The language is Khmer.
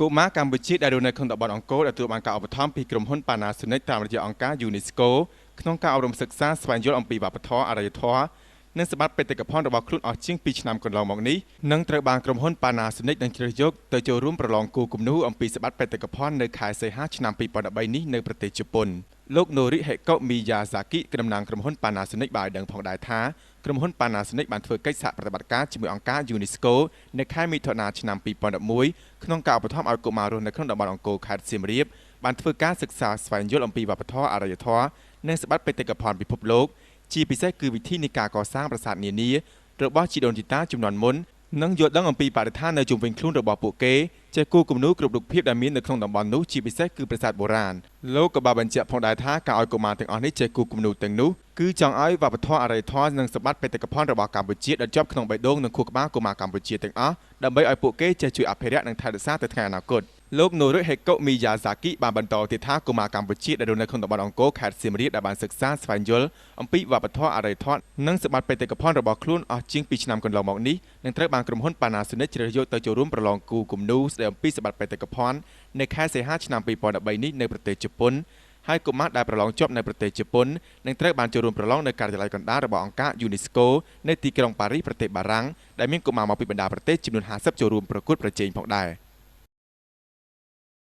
កុមារកម្ពុជាដែលរស់នៅក្នុងតំបន់អង្គរ ដែលទទួលបានការឧបត្ថម្ភពីក្រុមហ៊ុន Panasonic តាមរយៈអង្គការ UNESCO ក្នុងការអប់រំសិក្សាស្វែងយល់អំពីវប្បធម៌ អរិយធម៌ និងសម្បត្តិបេតិកភណ្ឌរបស់ខ្លួនអស់ជាង 2 ឆ្នាំកន្លងមកនេះ នឹងត្រូវបានក្រុមហ៊ុន Panasonic នឹងជ្រើសយកទៅចូលរួមប្រឡងគូគំនូរអំពីសម្បត្តិបេតិកភណ្ឌនៅខែសីហាឆ្នាំ 2013 នេះនៅប្រទេសជប៉ុន។ លោក Norihiko Miyazaki តំណាងក្រុមហ៊ុន Panasonic បានឲ្យដឹងផងដែរថា ក្រុមហ៊ុន Panasonic បានធ្វើកិច្ចសហប្រតិបត្តិការជាមួយអង្គការ UNESCO នៅខែមិថុនាឆ្នាំ 2011 ក្នុងការឧបត្ថម្ភឲ្យកុមាររស់នៅក្នុងតំបន់អង្គរខេត្តសៀមរាប បានធ្វើការសិក្សាស្វែងយល់អំពីវប្បធម៌ អរិយធម៌ និងសម្បត្តិបេតិកភណ្ឌពិភពលោក ជាពិសេសគឺវិធីនៃការកសាងប្រាសាទនានារបស់ជីដូនជីតាជំនាន់មុន និងយល់ដឹងអំពីបរិស្ថាននៅជុំវិញខ្លួនរបស់ពួកគេ ចេះគូរគំនូរគ្រប់រូបភាពដែលមាននៅក្នុងតំបន់នោះ ជាពិសេសគឺប្រាសាទបុរាណ។ លោកក៏បានបញ្ជាក់ផងដែរថា ការឲ្យកុមារទាំងអស់នេះចេះគូរគំនូរទាំងនោះ គឺចង់ឲ្យវប្បធម៌ អរិយធម៌ និងសម្បត្តិបេតិកភណ្ឌរបស់កម្ពុជាដែលជាប់ក្នុងបេះដូងនិងខួរក្បាលកុមារកម្ពុជាទាំងអស់ ដើម្បីឲ្យពួកគេចេះជួយអភិរក្សនិងថែរក្សាទៅថ្ងៃអនាគត។ លោក Norihiko Miyazaki បានបន្តទៀតថា កុមារកម្ពុជាដែលរស់នៅក្នុងតំបន់អង្គរខេត្តសៀមរាប ដែលបានសិក្សាស្វែងយល់អំពីវប្បធម៌ អរិយធម៌ និងសម្បត្តិបេតិកភណ្ឌរបស់ខ្លួនអស់ជាង 2 ឆ្នាំកន្លងមកនេះ នឹងត្រូវបានក្រុមហ៊ុន Panasonic ជ្រើសយកទៅចូលរួមប្រឡងគូរគំនូរស្ដីអំពីសម្បត្តិបេតិកភណ្ឌនៅខែសីហាឆ្នាំ 2013 នេះនៅប្រទេសជប៉ុន ហើយកុមារដែលប្រឡងជាប់នៅប្រទេសជប៉ុន នឹងត្រូវបានចូលរួមប្រឡងនៅការិយាល័យកណ្ដាលរបស់អង្គការ UNESCO នៅទីក្រុងប៉ារីស ប្រទេសបារាំង ដែលមានកុមារមកពីបណ្ដាប្រទេសចំនួន 50 ចូលរួមប្រកួតប្រជែងផងដែរ។